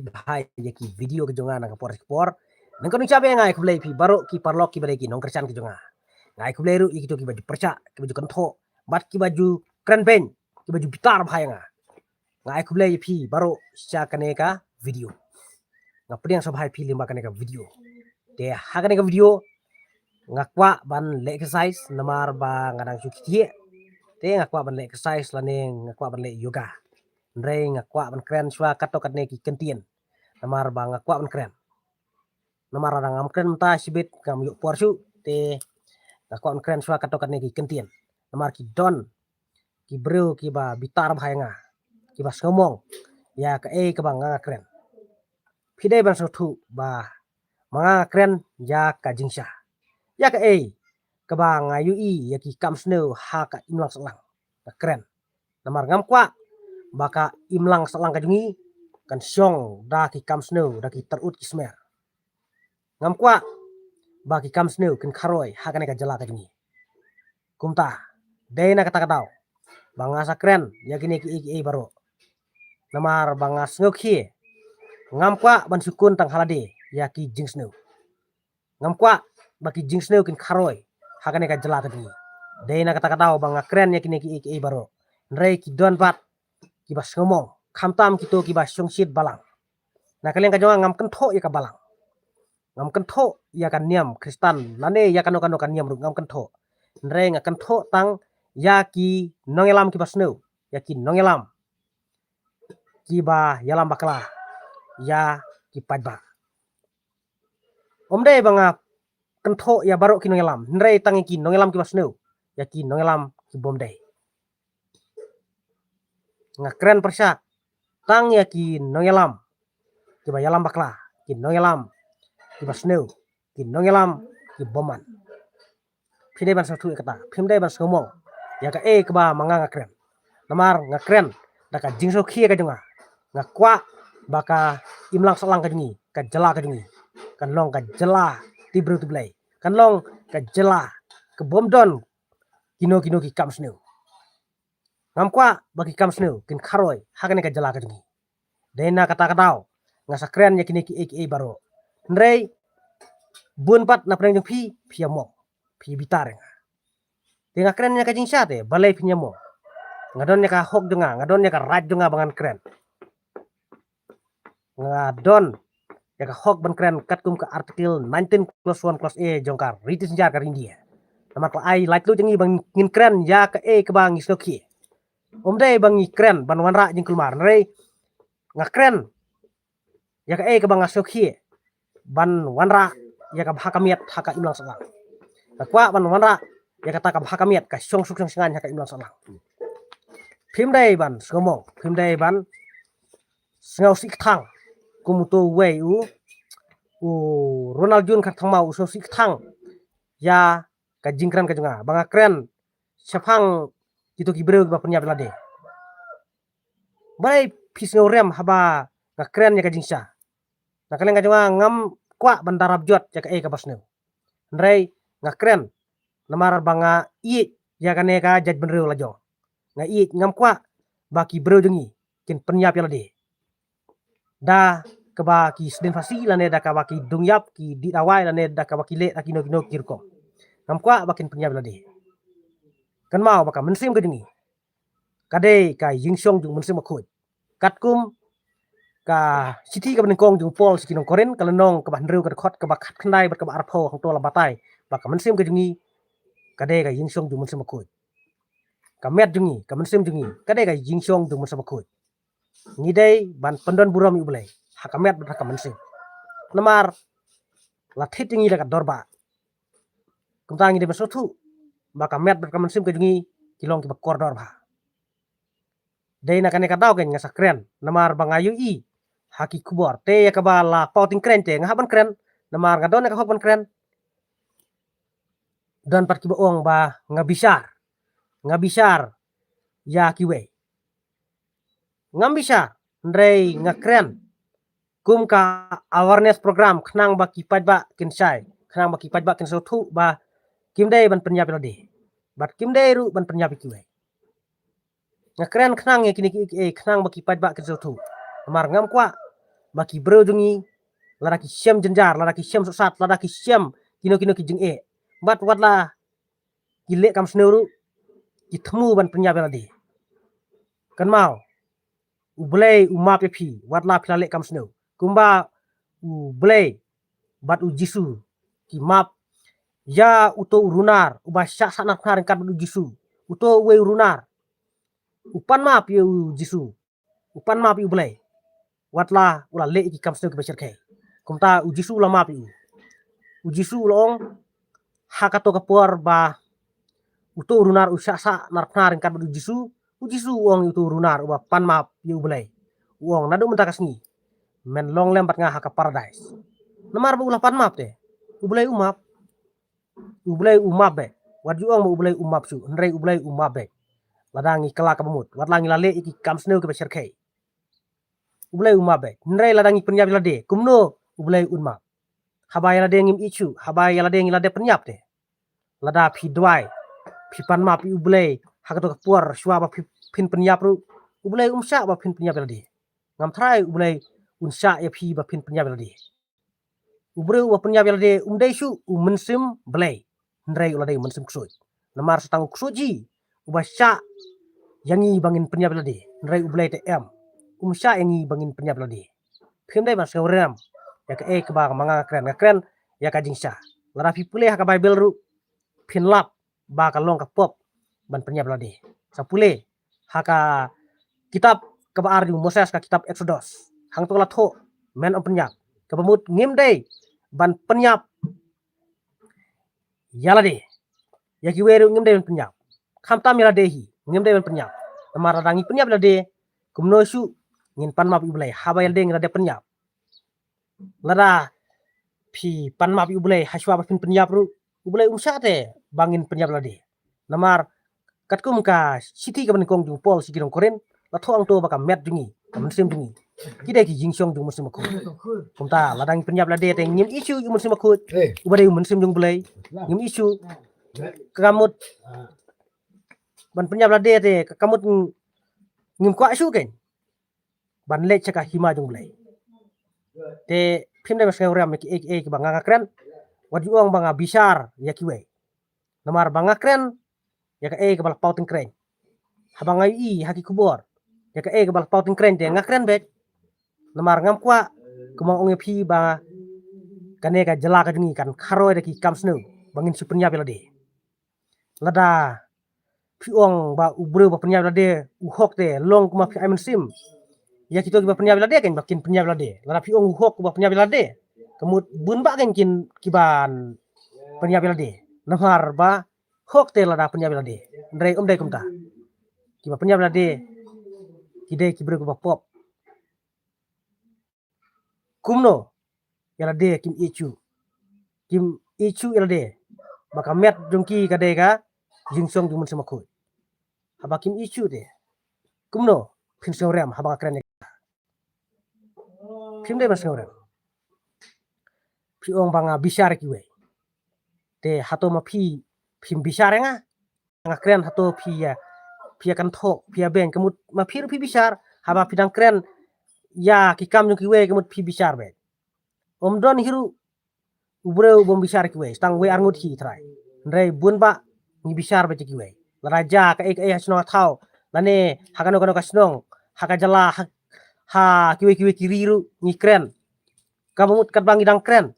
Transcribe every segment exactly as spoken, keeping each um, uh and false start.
bha ïa ki video ki jong nga na ka por ka por. Nangta ngan ong shibun nga ai khublei ïa phi baroh ki paralok kiba dei ki nongkyrshan ki jong nga. Nga ai khublei ruh ïa kito kiba ju pyrshah, kiba ju kynthoh bad kiba ju kren beiñ, kiba ju bitar bha ïa nga. Nga ai khublei ïa phi baroh sha kane ka video. Nga pdiang sngewbha ïa phi lyngba kane ka video. Te ha kane ka video nga kwah ban leh exercise namar ba nga dang shu khie. Te nga kwah ban leh exercise lane nga kwah ban leh yoga. Hynrei nga kwah ban kren shuwa katto katne ki kyntien. Namar ba nga kwah ban kren. Namar lada ngam kren mynta shibit ngam ïoh por shuh. Te nga kwah ban kren shuwa katto katne ki kyntien. Namar ki don ki briew kiba bitar bha ïa nga, kiba sngewmong ïa kaei kaba nga nga kren. Phi dei ban sngewthuh ba ma nga nga kren ïa ka jingshisha, ïa kaei kaba nga ïohi ïa ki kam sniew ha ka imlang sahlang nga kren. Namar ngam kwah ba ka imlang sahlang ka jong ngi kan shong da ki kam sniew, da ki tarud ki smer. Ngam kwah ba ki kam sniew kin kharoi ha kane ka jylla ka jong ngi. Kumta dei na kata ka daw ba nga sa kren ïa kine kiei kiei baroh. Namar ba nga sngewkhie, ngam kwah ban shu kun tang ha lade ïa ki jingsniew. Ngam kwah ba ki jingsniew kin kharoi ha kane ka jylla ka jong ngi. Dei na kata ka daw ba nga kren ïa kine kiei kiei baroh. Hynrei ki don pat kiba sngewmong, khamtam kito kiba shongshit balang. Na ka liang ka jong nga ngam kynthoh ïa ka balang, ngam kynthoh ïa ka niam Khristan lane ïa kano kano ka niam ruh ngam kynthoh. Hynrei nga kynthoh tang ïa ki nongïalam kiba sniew, ïa ki nongïalam kiba ïalam bakla ïa ki paidbah. Ym dei ba nga kynthoh ïa baroh ki nongïalam, hynrei tang ïa ki nongïalam kiba sniew, ïa ki nongïalam kibym dei. Nga kren pyrshah tang ïa ki nongïalam kiba ïalam bakla, ki nongïalam kiba sniew, ki nongïalam ki bymman. Phi dei ban sngewthuh ïa kata, phim dei ban sngewmong ïa kaei kaba ma nga nga kren. Namar nga kren da ka jingsngewkhia ka jong nga. Nga kwah ba ka imlang sahlang ka jong ngi, ka jylla ka jong ngi, kan long ka jylla ti briew ti Blei, kan long ka jylla ka bym don kino kino ki kam sniew. Ngam kwah ba ki kam sniew kin kharoi ha kane ka jylla ka jong ngi. Dei na kata ka daw nga sa kren ïa kine kiei kiei baroh. Hynrei bun pat na pdeng jong phi, phi ïa mong, phi bitar ïa nga. Te nga kren ïa ka jingshisha te balei phin ïa mong? Nga don ïa ka hok jong nga, nga don ïa ka right jong nga ba ngan kren. Nga don ïa ka hok ban kren katkum ka article nineteen clause one clause A jong ka Riti Synshar ka ri India. Namar ka la ai laitluid ïa ngi ba ngin kren ïa kaei kaba ngi sngewkhia. Ym dei ba ngi kren ban wanrah jingkulmar, hynrei nga kren ïa kaei kaba nga sngewkhia ban wanrah ïa ka bha ka miat ha ka imlang sahlang. Nga kwah ban wanrah ïa kata ka bha ka miat, ka shongsuk shongshngaiñ ha ka imlang sahlang. Phim dei ban sngewmong, phim dei ban sngewsih kthang kum uto uwei u, u Ronald June Kharthangmaw u sngewsih kthang ïa ka jingkren ka jong nga ba nga kren shaphang kito ki briew kiba pynïap ïa lade. Balei phi sngewrem haba nga kren ïa ka jingshisha? Na ka liang ka jong nga ngam kwah ban da rap jot ïa kaei kaba sniew. Hynrei nga kren namar ba nga ïeit ïa kane ka jaitbynriew la jong. Nga ïeit, ngam kwah ba ki briew jong ngi kin pynïap ïa lade da kaba ki sdien phasi lane da kaba ki dung ïap, ki dih dawai lane da kaba ki leh da kino kino ki rukom. Ngam kwah ba kin pynïap ïa lade. Kynmaw ba ka mynsiem ka jong ngi ka dei ka ïingshong jong u Mynsiem Bakhuid. Katkum ka shithi kaba nyngkong jong u Paul sha ki nong Korinth, ka lynnong kaba hynriew, ka dkhot kaba khatkhyndai bad kaba arphew, hangto la batai ba ka mynsiem ka jong ngi ka dei ka ïingshong jong u Mynsiem Bakhuid. Ka met jong ngi, ka mynsiem jong ngi ka dei ka ïingshong jong u Mynsiem Bakhuid. Ngi dei ban pyndon burom ïa U Blei ha ka met bad ha ka mynsiem. Namar la thied ïa ngi da ka dor ba, kumta ngi dei ban sngewthuh ba ka met bad ka mynsiem ka jong ngi ki long kiba kordor bha. Dei na kane ka daw kein nga sa kren namar ba nga ïohi ha ki khubor, te ïa kaba la paw tyngkreiñ te nga hap ban kren namar nga don ïa ka hok ban kren. Don pat kiba ong ba nga bishar, nga bishar ïa kiwei. Ngam bishar, hynrei nga kren kum ka awareness program khnang ba ki paidbah kin shai, khnang ba ki paidbah kin sngewthuh ba kim dei ban pynïap ïa lade bad kim dei ruh ban pynïap ïa kiwei. Nga kren khnang ïa kine kiei kiei khnang ba ki paidbah kin sngewthuh. Namar ngam kwah ba ki briew jong ngi, lada ki shem jynjar, lada ki shem sat, lada ki shem kino kino ki jingeh, bad wat la ki leh kam sniew ruh, ki thmu ban pynïap ïa lade. Kynmaw, U Blei u map ïa phi wat la phi la leh kam sniew. Kumba U Blei bad U Jisu ki map ïa uto u runar uba shah sah nar phna ryngkat bad U Jisu. Uto uwei u runar u pan map ïa U Jisu, u pan map ïa U Blei wat la u la leh ïa ki kam sniew kiba shyrkhei. Kumta U Jisu u la map ïa u. U Jisu u la ong, ha kato ka por ba uto u runar u shah sah nar phna ryngkat bad U Jisu, U Jisu u ong ïa uto u runar uba pan map ïa U Blei, u ong, naduh mynta ka sngi men long lem bad nga ha ka paradais. Namar ba u la pan map te, U Blei u map. U Blei u map beit. Wat ju ong ba U Blei u map shuh, hynrei U Blei u map beit. Lada ngi kylla kaba mut, wat la ngi la leh ïa ki kam sniew kiba shyrkhei, U Blei u map beit. Hynrei lada ngi pynïap ïa lade, kumno U Blei un map? Haba ïa lade ngim ïeit shuh, haba ïa lade ngi la dep pynïap te, lada phi duwai, phi pan map ïa U Blei ha kato ka por shuwa ba phi, phin pynïap ruh, U Blei um shah ba phin pynïap ïa lade. Ngam tharai U Blei un shah ïa phi ba phin pynïap ïa lade. U briew uba pynïap ïa lade um dei shuh u Mynsiem Blei, hynrei u la dei u mynsiem ksuid. Namar sa tang u ksuid hi uba shah ïa ngi ba ngin pynïap ïa lade, hynrei U Blei te em, um shah ïa ngi ba ngin pynïap ïa lade. Phim dei ban sngewrem ïa kaei kaba ma nga nga kren, nga kren ïa ka jingshisha. Lada phi pule ha ka Baibl ruh, phin lap ba ka long ka pop ban pynïap ïa lade. Sa pule ha ka kitab kaba ar jong u Moses, ka kitab Eksodos. Hangto la thoh, men ym pynïap. Kaba mut ngim dei ban pynïap ïa lade. Ïa kiwei ruh ngim dei ban pynïap. Khamtam ïa lade hi ngim dei ban pynïap. Namar lada ngi pynïap ïa lade, kumno shuh ngin pan map ïa U Blei haba ïa lade ngi la dep pynïap? Lada phi pan map ïa U Blei ha shuwa ba phin pynïap ruh, U Blei um shah te ba ngin pynïap ïa lade. Namar katkum ka shithi kaba nyngkong jong u Paul sha ki nong Korinth, la thoh hangto ba ka met jong ngi, ka mynsiem jong ngi, ki dei ki jingshong jong u Mynsiem Bakhuid. Kumta lada ngi pynïap ïa lade te ngim ïeit shuh ïa u Mynsiem Bakhuid, uba dei u Mynsiem jong U Blei. Ngim ïeit shuh. Ka mut ban pynïap ïa lade te ka mut ngim kwah shuh kein ban leit sha ka hima jong U Blei. Te phim dei ban sngewrem ïa kiei kiei kiba nga nga kren. Wat ju ong ba nga bishar ïa kiwei. Namar ba nga kren ïa kaei kaba la paw tyngkreiñ. Haba nga ïohi ha ki khubor ïa kaei kaba la paw tyngkreiñ te nga kren beit. Namar ngam kwah, kumba nga ong ïa phi, ba kane ka jylla ka jong ngi kan kharoi da ki kam sniew ba ngin shu pynïap ïa lade. Lada phi ong ba u briew ba pynïap ïa lade u hok te, long kumba phi ai mynsiem ïa kito kiba pynïap ïa lade kein ba kin pynïap ïa lade. Lada phi ong u hok ba pynïap ïa lade, ka mut bun bah kein kin kiban pynïap ïa lade. Namar ba hok te lada pynïap ïa lade. Hynrei ym dei kumta. Kiba pynïap ïa lade ki dei ki briew kiba pop. Kumno ïa lade kim ïeit shuh? Kim ïeit shuh ïa lade ba ka met jong ki ka dei ka jingshong jong u Mynsiem Bakhuid. Haba kim ïeit shuh te, kumno phin sngewrem haba nga kren ïa ka? Phim dei ban sngewrem. Phi ong ba nga bishar ïa kiwei. Te hato ma phi phim bishar ïa nga? Nga kren hato phi ïa, phi ïa kynthoh, phi ïa beiñ, ka mut ma phi ruh phi bishar. Haba phi dang kren ïa ki kam jong kiwei ka mut phi bishar beit. Ym don hi ruh u briew ubym bishar ïa kiwei, tang wei ar ngut hi trai. Hynrei bun bah ngi bishar beit ïa kiwei. Lada jia kaei kaei ha shnong ha thaw, lane ha kano kano ka shnong, ha ka jylla, ha, ha kiwei kiwei ki ri ruh ngi kren. Kaba mut katba ngi dang kren,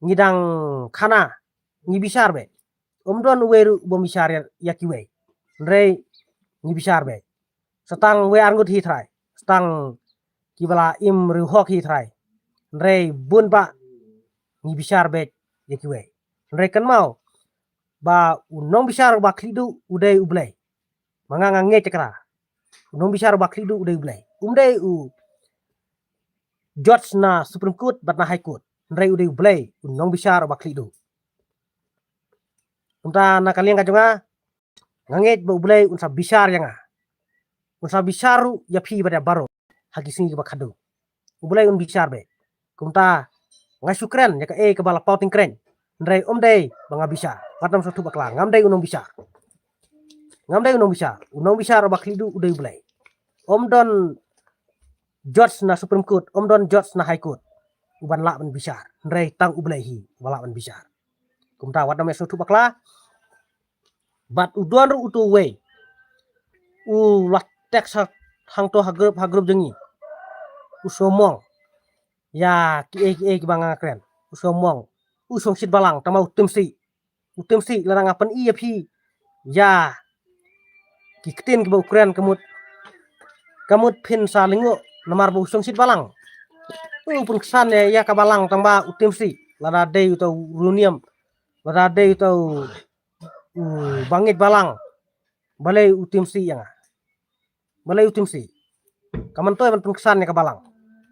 ngi dang khana, ngi bishar beit. Ym don uwei ruh ubym bishar ïa, ïa kiwei. Hynrei ngi bishar beit. Sa tang wei ar ngut hi trai, sa tang kiba la im riewhok hi trai. Hynrei bun bah ngi bishar beit ïa kiwei. Hynrei kynmaw ba u nongbishar uba khlieh duh u dei U Blei. Ma nga nga ngeit ïa kata. U nongbishar uba khlieh duh u dei U Blei. Um dei u judge na Supreme Court bad na High Court. Hynrei u dei U Blei u nongbishar uba khlieh duh. Kumta na ka liang ka jong nga, nga ngeit ba U Blei un sa bishar ïa nga. Un sa bishar ruh ïa phi bad ïa baroh ha ki sngi kiba khadduh. U Blei un bishar beit. Kumta nga shu kren ïa kaei kaba la paw tyngkreiñ. Hynrei ym dei ba nga bishar. Wat nym sngewthuh bakla, ngam dei u nongbishar. Ngam dei u nongbishar. U nongbishar uba khlieh duh u dei U Blei. Ym don judge na Supreme Court, ym don judge na High Court uban lah ban bishar. Hynrei tang U Blei hi uba lah ban bishar. Kumta wat nym ïa sngewthuh bakla. Bad u don ruh uto uwei u la text ha, hangto ha group, ha group jong ngi. U sngewmong ïa kiei kiei kiba nga kren. U sngewmong, u shongshit balang, tangba u tim sih. U tim sih, lada nga pyni ïa phi ïa ki ktien kiba u kren, ka mut, ka mut phin sa lyngngoh namar ba u shongshit balang. U pynksan ïa, ïa ka balang, tangba u tim sih. Lada dei uto u riewniam, lada dei uto u, u bangeit balang, balei u tim sih ïa nga? Balei u tim sih? Ka myntoi ban pynksan ïa ka balang.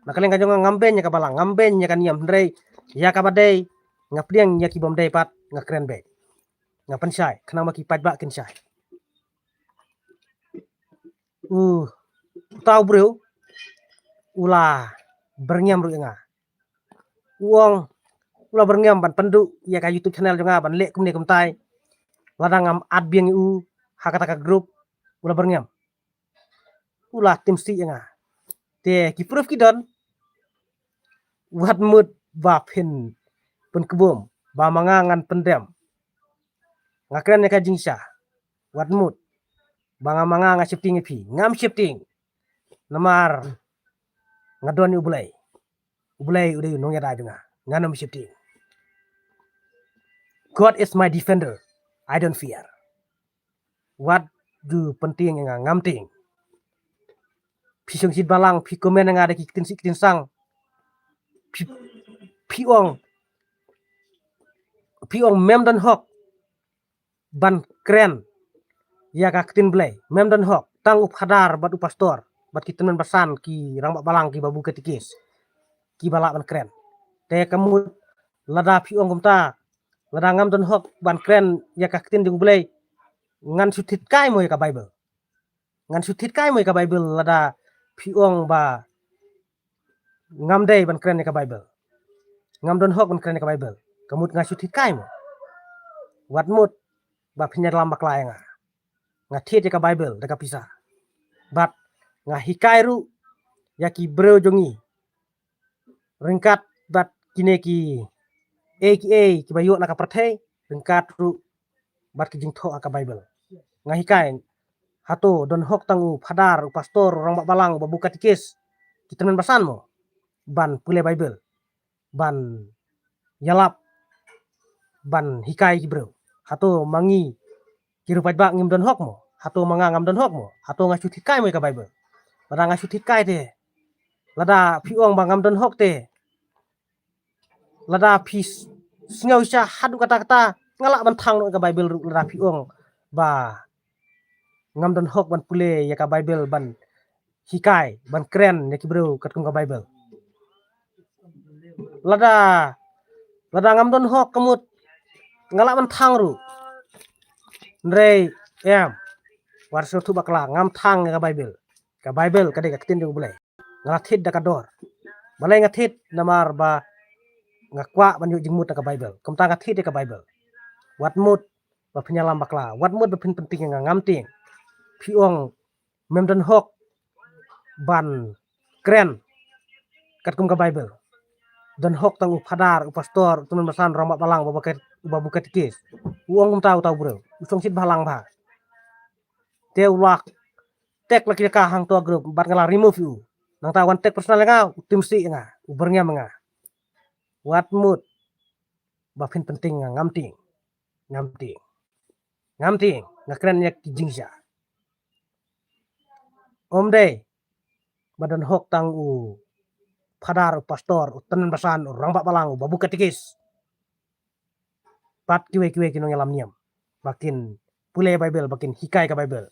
Na ka liang ka jong nga, ngam beiñ ïa ka balang, ngam beiñ ïa ka niam, hynrei ïa kaba dei, nga pdiang, ïa ki bym dei pat nga kren beit. Nga pynshai khnang ba ki paidbah kin shai. U, uta u briew u la byrngem ruh ïa nga. U ong, u la byrngem ban pynduh ïa ka YouTube channel jong nga, ban leh kumne kumtai. Lada ngam add biang ïa u ha kata ka group, u la byrngem. U la tim sih ïa nga. Te ki proof ki don. Wat mut ba phin pynkbuh ba ma nga ngan pyndem. Nga kren ïa ka jingshisha. Wat mut ba nga, ma nga nga sheptieng ïa phi. Ngam sheptieng. Namar nga don ïa U Blei. U Blei u dei u nongïada jong nga. Ngan ym sheptieng. God is my defender. I don't fear. Wat ju pyntieng ïa nga, ngam tieng. Phi shongshit balang, phi comment ïa nga da ki ktien sih ktien sang. Phi, phi ong, phi ong mem don hok ban kren ïa ka ktien Blei. Mem don hok, tang u phadar bad u pastor bad ki tymmen basan, ki rangbah balang, ki babu katikis, kiba lah ban kren. Te ka mut lada phi ong kumta, lada ngam don hok ban kren ïa ka ktien jong U Blei, ngan shu thied kai mo ïa ka Baibl? Ngan shu thied kai mo ïa ka Baibl lada phi ong ba ngam dei ban kren ïa ka Baibl? Ngam don hok ban kren ïa ka Baibl. Ka mut nga shu thied kai mo? Wat mut ba phin ïalam bakla ïa nga. Nga thied ïa ka Baibl da ka pisa. Bad nga hikai ruh ïa ki briew jong ngi ryngkat bad kine ki, eh, ki, eh, kiba ïoh na ka pyrthei, ryngkat ruh bad ki jingthoh ha ka Baibl. Nga hikai, hato don hok tang u phadar, u pastor, u rangbah balang, u babu katikis, ki tymmen basan mo ban pule Baibl, ban ïalap, ban hikai ki briew? Hato ma ngi ki riew paidbah ngim don hok mo? Hato ma nga ngam don hok mo? Hato nga shu thied kai mo ïa ka Baibl? Lada nga shu thied kai te, lada phi ong ba ngam don hok te, lada phi s-, sngew shisha haduh katta katta, nga lah ban thang noh ïa ka Baibl ruh lada phi ong ba ngam don hok ban pule ïa ka Baibl, ban hikai, ban kren ïa ki briew katkum ka Baibl. Lada, lada ngam don hok, ka mut nga lah ban thang ruh. Hynrei em, wat sngewthuh bakla, ngam thang ïa ka Baibl. Ka Baibl ka dei ka ktien jong U Blei. Nga la thied da ka dor. Balei nga thied? Namar ba nga kwah ban ïoh jingmut na ka Baibl. Kumta nga thied ïa ka Baibl. Wat mut ba phin ïalam bakla, wat mut ba phin pyntieng ïa nga, ngam tieng. Phi ong mem don hok ban kren katkum ka Baibl. Don hok tang u phadar, u pastor, u tymmen basan, u rangbah balang, u babu kat-, u babu katikis. U ong kumta uta u briew, u shongshit balang bha. Te u la tag la ki jaka hangto ha group, bad nga la remove ïa u. Nangta wan tag personal ïa nga, u tim sih ïa nga, u byrngem ïa nga. Wat mut ba phin pyntieng ïa nga, ngam tieng. Ngam tieng. Ngam tieng. Nga kren ïa ki jingshisha. Ym dei ba don hok tang u phadar, u pastor, u tymmen basan, u rangbah balang, u babu katikis, bad kiwei kiwei ki nongïalam niam ba kin pule Baibl, ba kin hikai ka Baibl.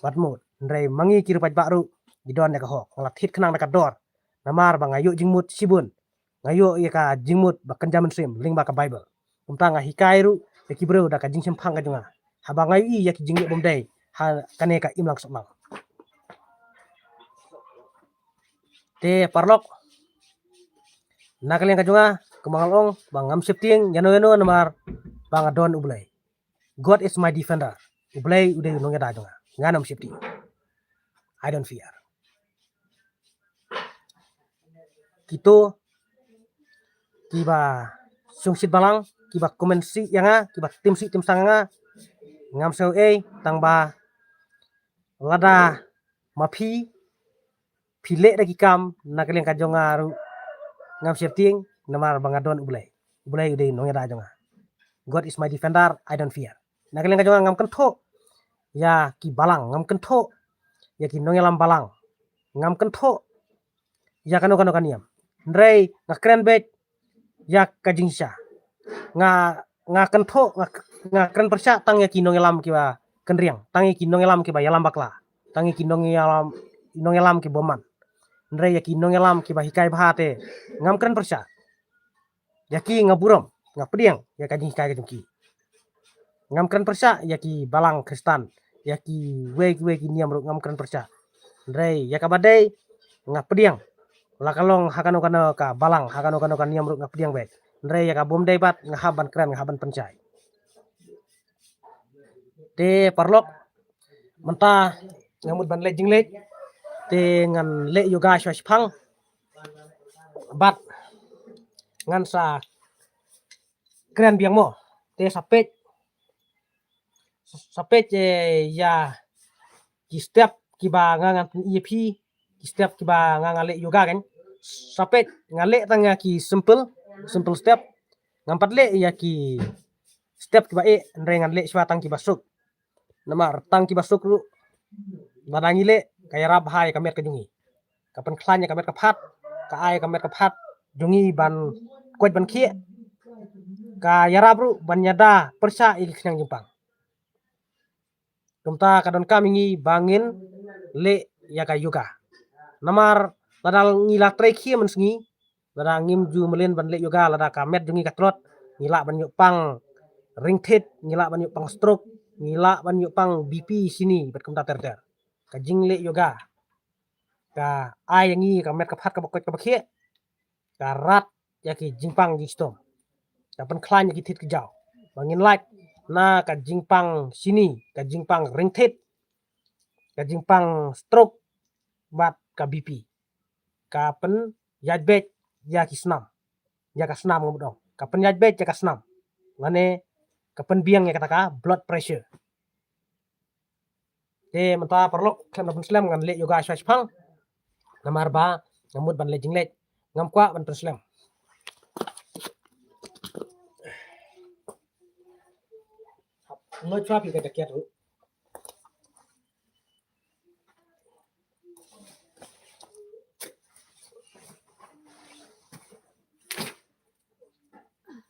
Wat mut, hynrei ma ngi ki riew paidbah ruh ngi don ïa ka hok. Nga la thied khnang da ka dor, namar ba nga ïoh jingmut shibun. Nga ïoh ïa ka jingmut ba kynja mynsiem lyngba ka Baibl. Kumta nga hikai ruh ïa ki briew da ka jingshemphang ka jong nga, haba nga ïohi ïa ki jingïoh bymdei ha kane ka imlang sahlang. Te paralok, na ka liang ka jong nga, kumba nga la ong, ba ngam sheptieng ïano ïano namar ba nga don U Blei. God is my defender. U Blei u dei u nongïada jong nga. Ngan ym sheptieng. I don't fear. kito kiba shongshit balang, kiba comment sih ïa nga, kiba tim sih tim sang ïa nga, ngam sngew ei, tang ba lada ma phi phi leh da ki kam na ka liang ka jong nga ruh ngam sheptieng, namar ba nga don U Blei. U Blei u dei nongïada jong nga. God is my defender, I don't fear. Na ka liang ka jong nga ngam kynthoh ïa ki balang, ngam kynthoh ïa ki nongïalam balang, ngam kynthoh ïa kano kano ka niam. Hynrei nga kren beit ïa ka jingshisha. Nga, nga kynthoh, nga, nga kren pyrshah tang ïa ki nongïalam kiba kynriang, tang ïa ki nongïalam kiba ïalam bakla, tang ïa ki nongïalam, nongïalam ki bymman. Hynrei ïa ki nongïalam kiba hikai bha te ngam kren pyrshah. Ïa ki nga burom, nga pdiang ïa ka jinghikai ka jong ki. Ngam kren pyrshah ïa ki balang Khristan, ïa kiwei kiwei ki niam ruh ngam kren pyrshah. Hynrei ïa kaba dei nga pdiang, la ka long ha kano kano ka balang, ha kano kano ka niam ruh nga pdiang beit. Hynrei ïa ka bym dei pat nga hap ban kren, nga hap ban pynshai. Te paralok, mynta nga mut ban leit jingleit, te ngan leh yoga shuwa shipang bad ngan sa kren biang mo. Te sa peit, sa peit, eh, ïa ki step kiba nga ngan pyni ïa phi, ki step kiba nga, nga leh yoga kan. Sa peit, nga leh tang ïa ki simple, simple step. Ngam pat leh ïa ki step kiba eh, hynrei ngan leh shuwa tang kiba suk. Namar tang kiba suk ruh, lada ngi leh, ka ïarap bha ïa ka met ka jong ngi. Ka pynkhlaiñ ïa ka met ka phad, ka ai ïa ka met ka phad jong ngi ban koit ban khiah. Ka ïarap ruh ban ïada pyrshah ïa ki khñiang jingpang. Kumta ka donkam ïa ngi ba ngin leh ïa ka yoga. Namar lada ngi la trei khia mynsngi, lada ngim ju mlien ban leh yoga, lada ka met jong ngi ka tlot, ngi lah ban ïoh pang ryngthit, ngi lah ban ïoh pang stroke, ngi lah ban ïoh pang B P, shini bad kumta ter ter. Ka jingleh yoga ka ai ïa ngi ka met ka phad kaba koit kaba khiah, ka rat ïa ki jingpang jingshitom, ka pynkhlaiñ ïa ki thied ki jaw. Ba ngin lait na ka jingpang shini, ka jingpang ryngthit, ka jingpang stroke bad ka B P. Ka pynïaid beit ïa ki snam, ïa ka snam nga mut ong. Ka pynïaid beit ïa ka snam, lane ka pynbiang ïa kata ka blood pressure. Te mynta paralok, khlem da pynslem ngan leh yoga shuwa shipang. Namar ba nga mut ban leit jingleit, ngam kwah ban pynslem. Ngan shuwa phi ka jaket ruh.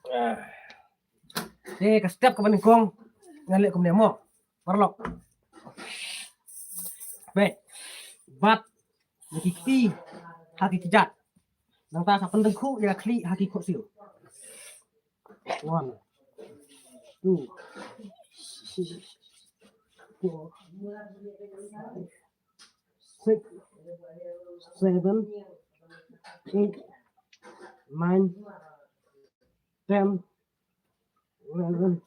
Ah. Te ka step kaba nyngkong ngan leh kumne mo, paralok. Bad, bad ïa ki kti ha ki kjat. Nangta sa pyndyngkhuh ïa ka khlieh ha ki khohsiew. One, two, three, four, five, six, seven, eight, nine, ten, eleven,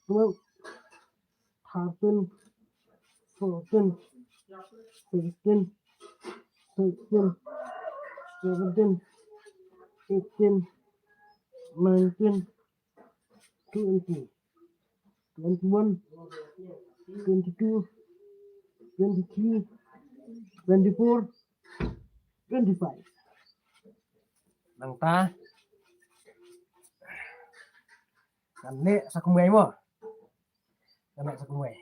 twelve, thirteen, fourteen, fifteen, sixteen, seventeen, eighteen, nineteen, twenty, twenty-one, twenty-two, twenty-three, twenty-four, twenty-five. Nangta ngan leh sa kumwei mo. Ngan leh sa kumwei.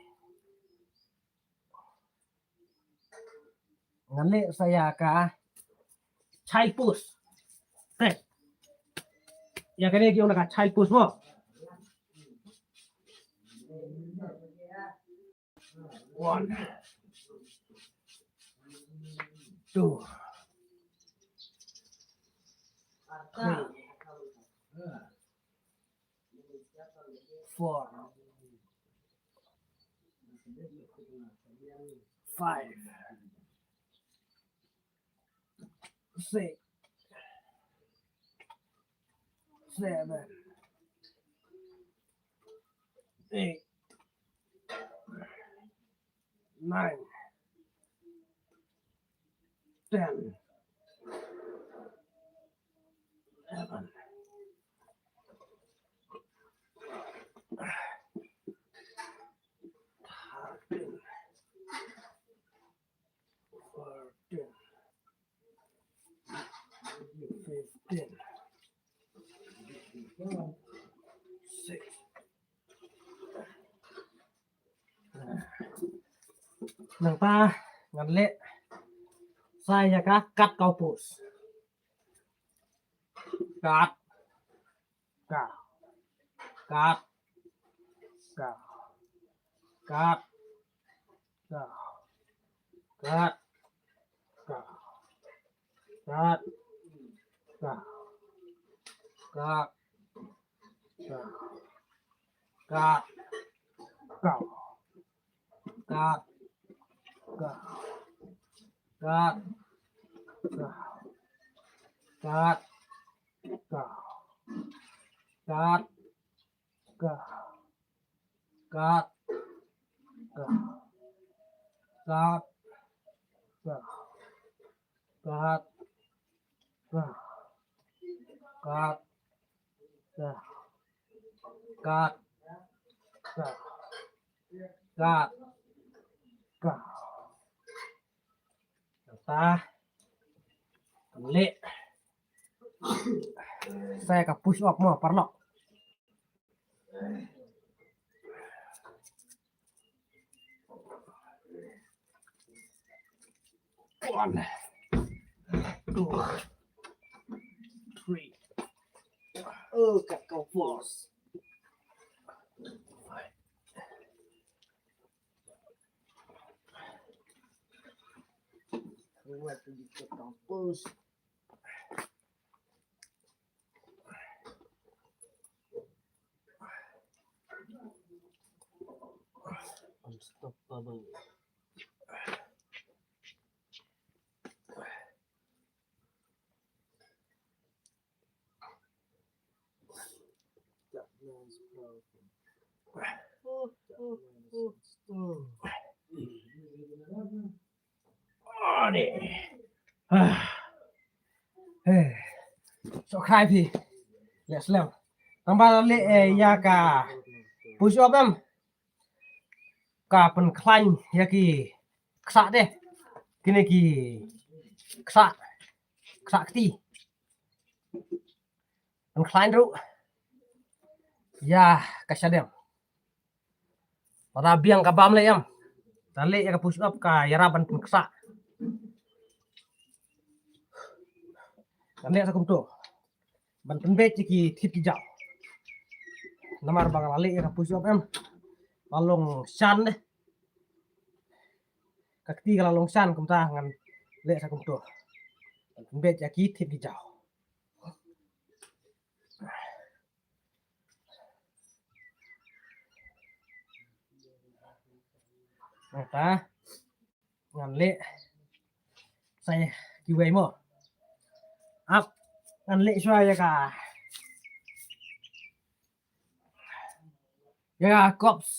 Ngan leh sa ïa ka child pose. Te ïa kane ki ong ka child pose mo. One, two, three, four, five, six, seven, eight, nine, ten, Thirteen, fourteen, fifteen, six. Nangta ngan leh sa ïa ka kat ka u pus. Kat, ka, kat, ka, kat, ka, kat, ka, kat, ka, kat, ka, kat, ka, kat, ka, kat, ka, kat, ka, kat, ka, kat, ka, kat, ka, kat, ka, kat, ka, kat, ka, kat, ka. Nangta leh sa ïa ka push up mo, paralok. One, two, three. Oh, kat ka u pus. What did you put on first? Unstoppable. That man's powerful. Oh, oh, oh, oh. Ani. Ah. Eh. Subscribe hi. Let's lem. Tang ba leh, eh, ïa ka push up em. Ka pynkhlaiñ ïa ki ksah de. Kine ki ksah, ksah kti. Pynkhlaiñ ruh ïa ka shadem. Lada biang ka bam leh em, da leh ïa ka push up ka ïarap ban pynksah. Kan leh sa kumto. Ban pynbeit ïa ki thied ki jaw. Namar ba nga la leh ïa ka push up em, la long shan de. Ka kti ka la long shan, kumta ngan leh sa kumto. Ban pynbeit ïa ki thied ki jaw. Nangta ngan leh sa kiwei mo. Ap, ngan leh shuwa ïa ka, ïa ka corpse,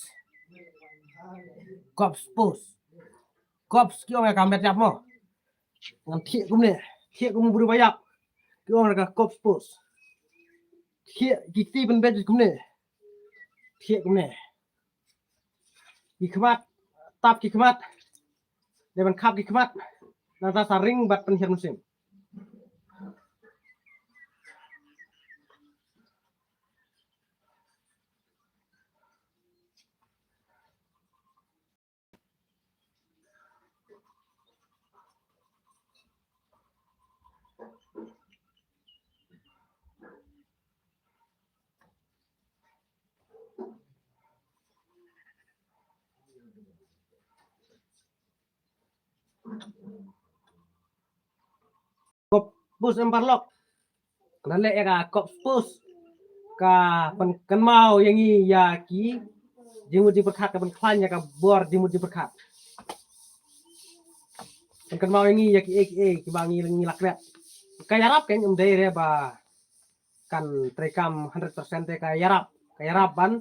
corpse pose. Corpse ki ong ïa ka met ïap mo. Ngan thiah kumne, thiah kum u briew ba ïap. Ki ong ïa ka corpse pose. Thiah ki kti pynbeit kumne. Thiah kumne. Ki khmat, tap ki khmat. Dei ban khap ki khmat. Nangta sa ring bad pynhiar mynsiem. Corpse pose em paralok. Nga leh ïa ka corpse pose ka pynkynmaw ïa ngi ïa ki jingmut jingpyrkhat, ka pynkhlaiñ ïa ka bor jingmut jingpyrkhat. Pynkynmaw ïa ngi ïa kiei kiei kiba ngi, ngi la klet. Ka ïarap kein, ym dei re ba kan treikam hundred percent te, ka ïarap, ka ïarap ban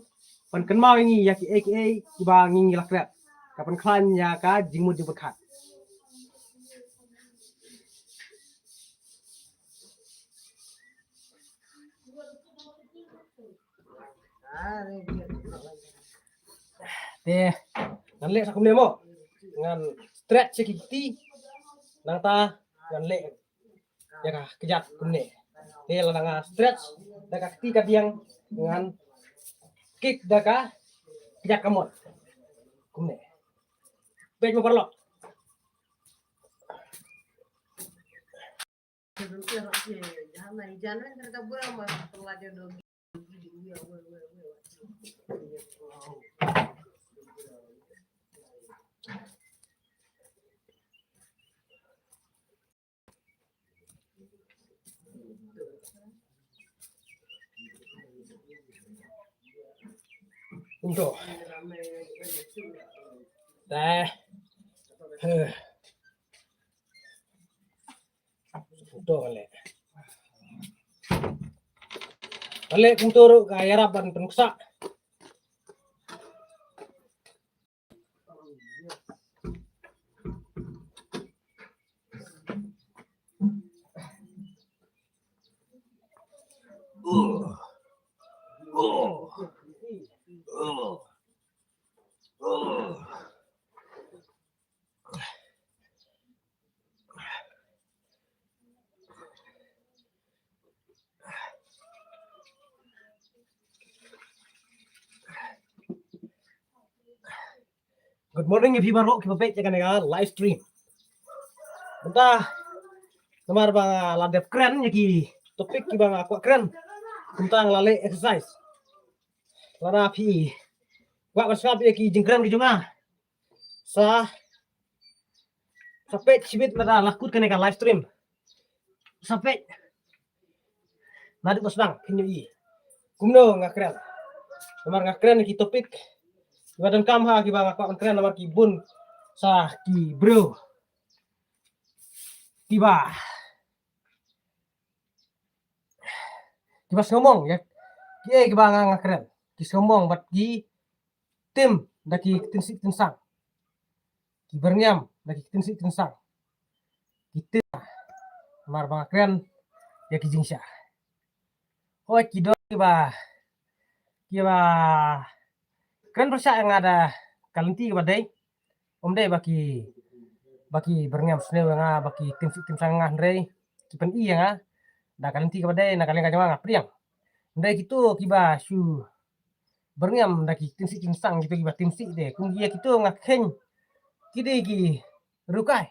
pynkynmaw ïa ngi ïa kiei kiei kiba ngi, ngi la klet. Ka pynkhlaiñ ïa ka jingmut jingpyrkhat. Te ngan leh sa kumne mo. Ngan stretch ïa ki kti. Nangta ngan leh ïa ka kjat kumne. Te lada nga stretch da ka kti ka diang, ngan kick da ka kjat kamon. Kumne. Peit mo paralok. Untuk. Dah. Huh. Kumto ka leh. Ka leh kumto ruh ka ïarap ban pynksah. Good morning ïa phi baroh kiba peit ïa kane ka live stream. Mynta namar ba la dep kren ïa ki topic kiba nga kwah kren. Mynta nga la leh exercise. Lada phi kwah ban sngap ïa ki jingkren ki jong nga, sa, sa peit shibit lada la kut kane ka live stream. Sa peit. Naduh ba sdang phin ïohi kumno nga kren. Namar nga kren ki topic kiba donkam ha kiba nga kwah ban kren, namar ki bun sa ki briew kiba, kiba sngewmong ïa kiei kiba nga, nga kren. Ki sngewmong bad ki tim da ki ktien sih ktien sang. Ki byrngem da ki ktien sih ktien sang. Ki tim namar ba nga kren ïa ki jingshisha. Hooid, ki don kiba, kiba kren pyrshah ïa nga da ka lynti kaba dei. Ym dei ba ki, ba ki byrngem sniew ïa nga, ba ki ktien sih ktien sang ïa nga, hynrei ki pyni ïa nga da ka lynti kaba dei, na ka liang ka jong nga nga pdiang. Hynrei kito kiba shu byrngem da ki ktien sih ktien sang, kito kiba tim sih de, kum ïa kito nga kheiñ ki dei ki riewkai.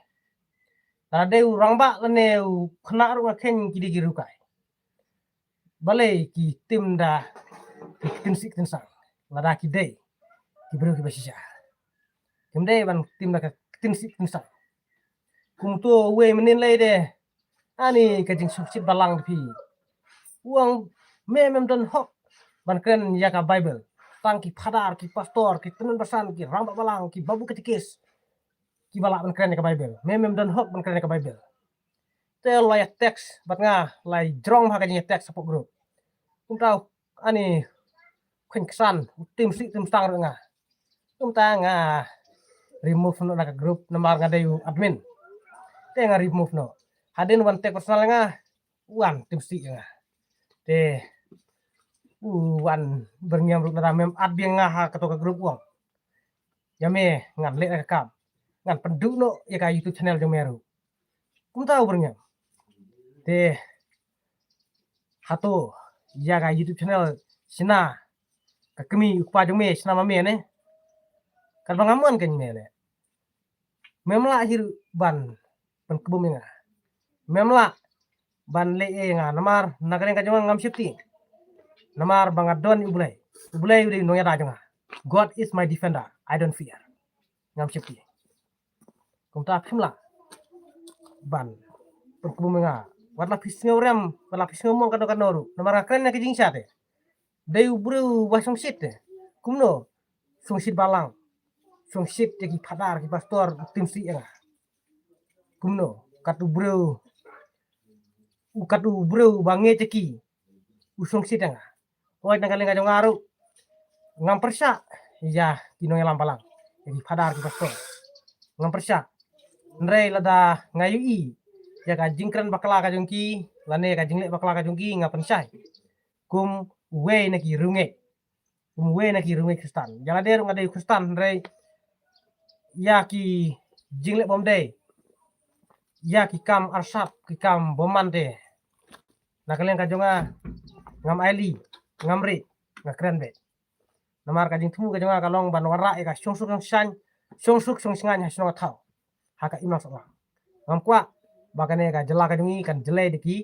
Lada dei u rangbah lane u khynnah ruh nga kheiñ ki dei ki riewkai. Balei ki tim da ki ktien sih ktien sang lada ki dei ki briew kiba shisha? Kim dei ban tim da ka ktien sih ktien sang. Kumto uwei mynnin lei de, ani ka jingsngewsih balang da phi. U ong me mem don hok ban kren ïa ka Bible. Tang ki phadar, ki pastor, ki tymmen basan, ki rangbah balang, ki babu katekis, kiba lah ban kren ïa ka Bible. Me mem don hok ban kren ïa ka Bible. Te la ïa text bad nga, la ïa jrong ha ka jingïa text hapoh group. Kumta ani khun ksan, u tim sih tim sang ruh nga. Kumta nga remove noh na ka group namar nga dei u admin. Te nga remove noh. Hadien wan text personal nga, wan tim sih nga. Te u wan byrngem ruh, lada mem add biang nga ha kato ka group, u ong ïa me ngan leh ka kam, ngan pynduh noh ïa ka YouTube channel jong me ruh. Kumta u byrngem. Te hato ïa ka YouTube channel shna ka kmie u kpa jong me, shna ma me ne? Katba nga mon kein me leh. Mem lah hi ruh ban pynkbum ïa nga. Mem lah ban leh ei ïa nga namar na ka liang ka jong nga ngam sheptieng. Namar ba nga don U Blei. U Blei u dei u nongïada jong nga. God is my defender, I don't fear. Ngam sheptieng. Kumta phim lah ban pynkbum ïa nga. Wat la phi sngewrem, wat la phi sngewmong kano kano ruh, namar nga kren ïa ka jingshisha te. Dei u briew ba shongshit te. Kumno? Shongshit balang, shongshit ïa ki phadar, ki pastor, u tim sih ïa nga. Kumno? Kat u briew, u kat u briew ba ngeit ïa ki, u shongshit ïa nga. Hooid, na ka liang ka jong nga ruh ngam pyrshah ïa ki nongïalam balang, ïa ki phadar, ki pastor. Ngam pyrshah. Hynrei lada nga ïohi ïa ka jingkren bakla ka jong ki lane ka jingleh bakla ka jong ki, nga pynshai kum uwei na ki riewngeit. Kumwei na ki rumi Khristan. Ïa lade ruh nga dei Khristan, hynrei ïa ki jingleh bym dei, ïa ki kam arsap, ki kam bymman te, na ka liang ka jong nga, ngam ailad, ngam rieh, nga kren beit. Namar ka jingthmu ka jong nga ka long ban wanrah ïa ka shongsuk shongsaiñ, shongsuk shongsaiñ ha shnong ha thaw, ha ka imlang sahlang. Ngam kwah ba kane ka jylla ka jong ngi kan jlei da ki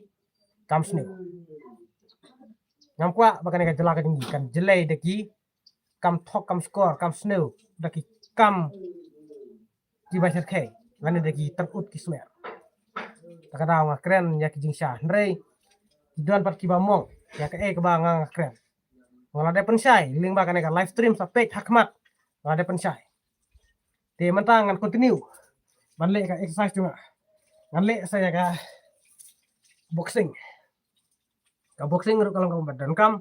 kam sniew. Ngam kwah ba kane ka jylla ka jong ngi kan jlei da ki kam thok, kam shkor, kam sniew, da ki kam kiba syrkhei, lane da ki tyrut ki smer. Ta ka daw nga kren ïa ki jingshisha, hynrei ki don pat kiba mong ïa kaei kaba nga nga kren. Nga la dep pynshai lyngba kane ka live stream sa peit ha khmat, nga la dep pynshai. Te mynta ngan continue ban leh ka exercise jong nga. Ngan leh sa ïa ka boxing. Ka boxing ruh ka long kaba donkam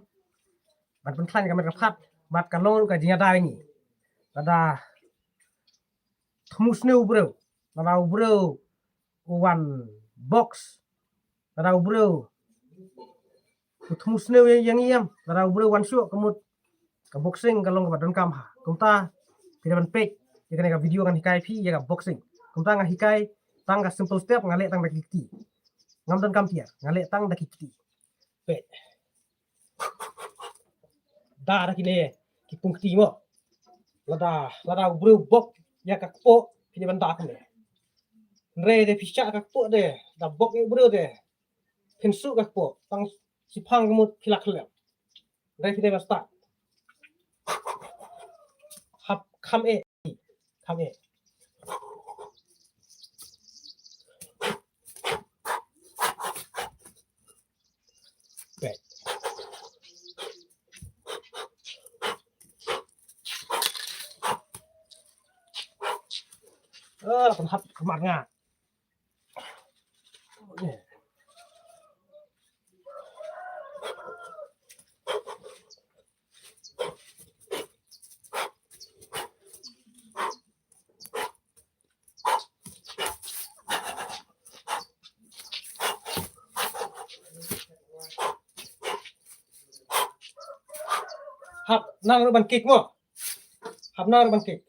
ban pynkhlaiñ ka met ka phad, bad ka long ruh ka jingïada ïa ngi. Lada thmu sniew u briew, lada u briew u wan box, lada u briew u thmu sniew ïa, ïa ngi em, lada u briew wan shuh, ka mut ka boxing ka long kaba donkam ha. Kumta phi dei ban peit ïa kane ka video, ngan hikai phi ïa ka boxing. Kumta nga hikai tang ka simple step, nga leh tang da ki kti. Ngam donkam tiar, nga leh tang da ki kti. Peit. Da da kine ki pung kti mo. Lada, lada u briew bok ïa ka kpoh, phi dei ban da kumne. Hynrei te phi shah ka kpoh te, da bok ïa u briew te, phin suh ka kpoh, tang shiphang ka mut phi la khlem. Hynrei phi dei ban stad. Hap kham eh, kham eh. Peit. Ah, la pynhap khmat nga. Hap nang ruh ban kick mo. Hap nang ruh ban kick.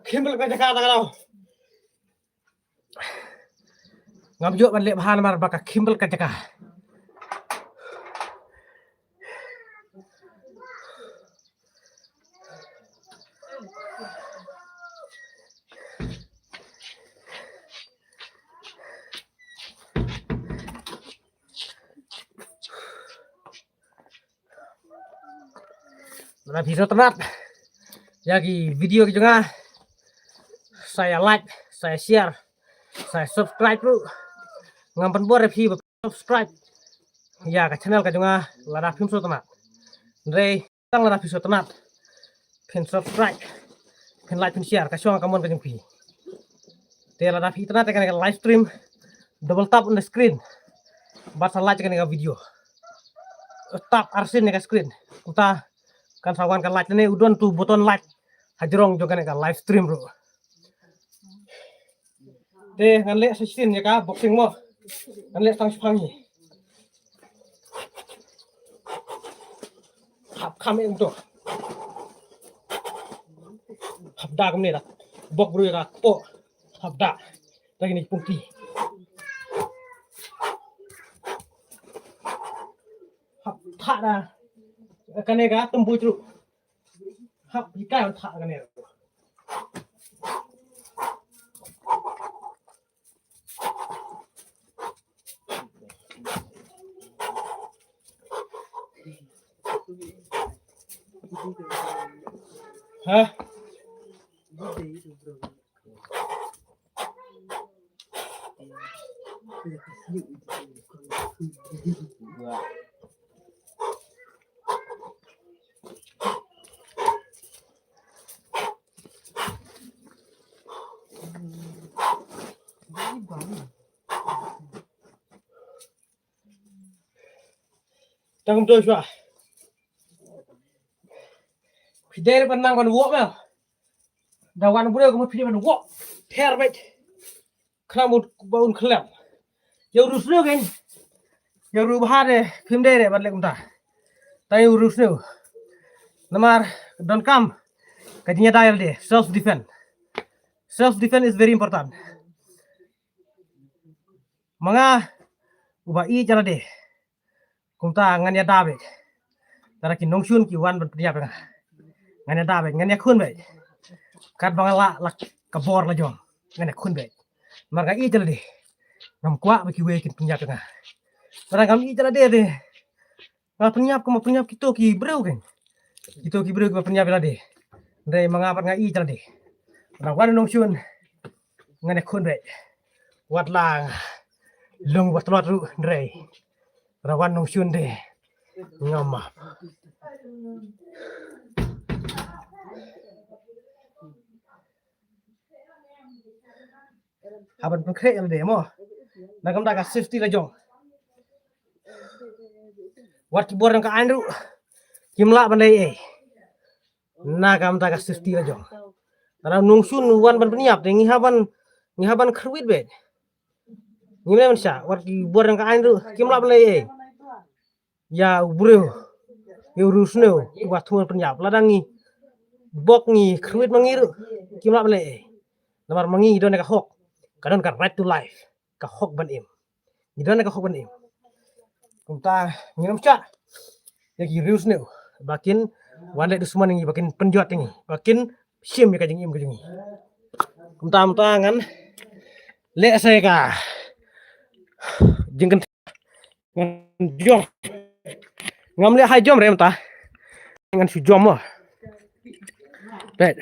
Khim bal ka jaka ta ka daw. Ngam ïoh ban leh bha namar ba ka khim bal ka jaka. Lada phi sngewtynnat ïa ki video ki jong nga, sa ïa like, sa ïa share, sa ïa subscribe ruh. Ngam pynbor ïa phi ba subscribe ïa ka channel ka jong nga lada phim sngewtynnat. Hynrei tang lada phi sngewtynnat phin subscribe, phin like, phin share, ka shong ka mon ka jong phi. Te lada phi itynnat ïa kane ka live stream, double tap on the screen bad sa like ïa kane ka video. Tap arsien ïa ka screen. Kumta kan sa wan ka like, ne u don tu button like hajrong jong kane ka live stream ruh. Te ngan leh sa shisien ïa ka boxing mo. Ngan leh tang shiphang hi. Hap kham eh kumto. Hap da kumne da. Bok briew ïa ka kpoh. Hap da. Da kine ki pung kti. Thah da. Kane ka tymbu chru. Hap hikai thah kane. Ha? Tang kumto shwa. Phi dei ban nang ban wok ma. Da wan briew kumno phi dei ban wok. Pher beit. Khnang ba un khlem. Ïa u riewsniew kein. Ïa u riewbha de phim dei re ban leh kumta. Tang ïa u riewsniew. Namar donkam ka jingïada ïa lade, self defense. Self defense is very important. Ma nga uba ïeit ïa lade. Kumta ngan ïada beit. Tara ki nongshun ki wan ban pynïap ïa nga. Ngan ïada beit, ngan ïakhun beit. Katba nga lah la ka bor la jong. Ngan ïakhun beit. Namar nga ïeit ïa lade. Ngam kwah ba kiwei kin pynïap ïa nga. Tara ngam ïeit ïa lade te. Nga pynïap, kumba pynïap kito ki briew kein. Kito ki briew kiba pynïap ïa lade. Hynrei ma nga pat nga ïeit ïa lade. Tara wan nongshun. Ngan ïakhun beit. Wat la nga long ba tlot ruh hynrei. Tara wan nongshun de. Ngam map. Hap ban pynkhreh ïa lade mo. Na ka bynta ka safety la jong. Wat ki bor jong ka aiñ ruh kim lah ban leh ei. Na ka bynta ka safety la jong. Tara nongshun u wan ban pynïap te ngi hap ban, ngi hap ban kyrwit beit. Ngim leh ban shah, wat ki bor jong ka aiñ ruh kim lah ban leh ei. Ïa u briew, ïa u riewsniew uba thmu ban pynïap. Lada ngi bok, ngi kyrwit ma ngi ruh kim lah ban leh ei. Namar ma ngi ngi don ïa ka hok, ka don ka right to life, ka hok ban im. Ngi don ïa ka hok ban im. Kumta ngin ym shah ïa ki riewsniew ba kin wan leh dusmon ïa ngi, ba kin pynjot ïa ngi, ba kin shim ïa ka jingim ka jong ngi. Kumta, kumta ngan leh sa ïa ka jingkynthei. Ngan jom. Ngam leh hai jom re mynta. Ngan shu jom mo. Peit.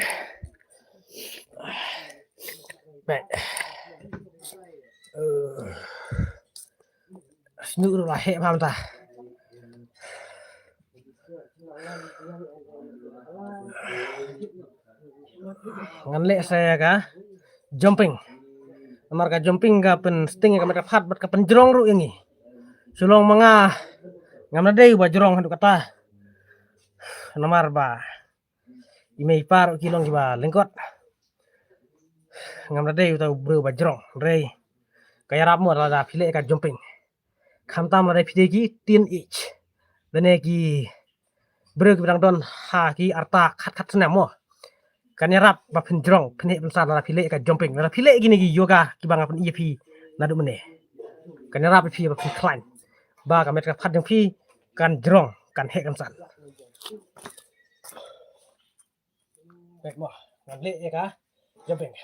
Peit. Eh. Snu ruh la heh bha mynta. Ngan leh sa ïa ka jumping. Namar ka jumping ka pynsting ïa ka met ka phad bad ka pynjrong ruh ïa ngi. Shu long ma nga ngam da dei uba jrong haduh katta. Namar ba i mei i pa ruh ki long kiba lyngkot. Ngam da dei uta u briew uba jrong. Hynrei ka ïarap mo lada phi leh ïa ka jumping. Khamtam lada phi dei ki teenage lane ki briew kiba dang don ha ki arta khat khat snem mo. Kan ïarap ba phin jrong, phin heh pynsan lada phi leh ïa ka jumping, lada phi leh ïa kine ki yoga kiba nga pyni ïa phi naduh mynne. Kan ïarap ïa phi ba phin khlaiñ, ba ka met ka phad jong phi kan jrong, kan heh kan san. Peit mo, ngan leh ïa ka jumping.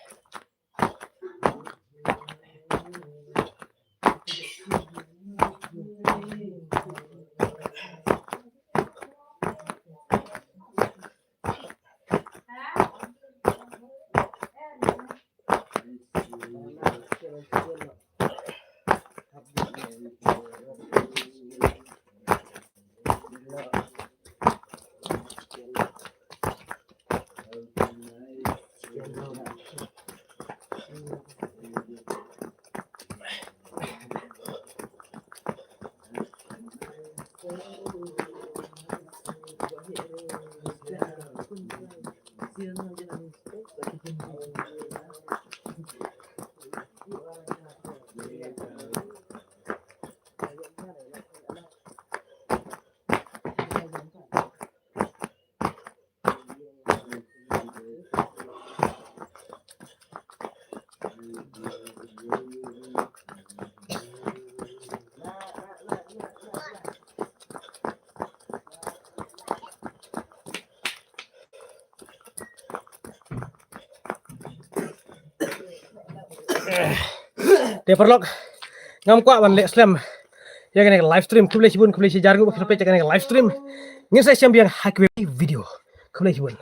Te paralok, ngam kwah ban leh slem ïa kane ka live stream. Khublei shibun, khublei shihajar nguh ba phi peit ïa kane ka live stream. Ngin sa ïashem biang ha kawei ka video. Khublei shibun.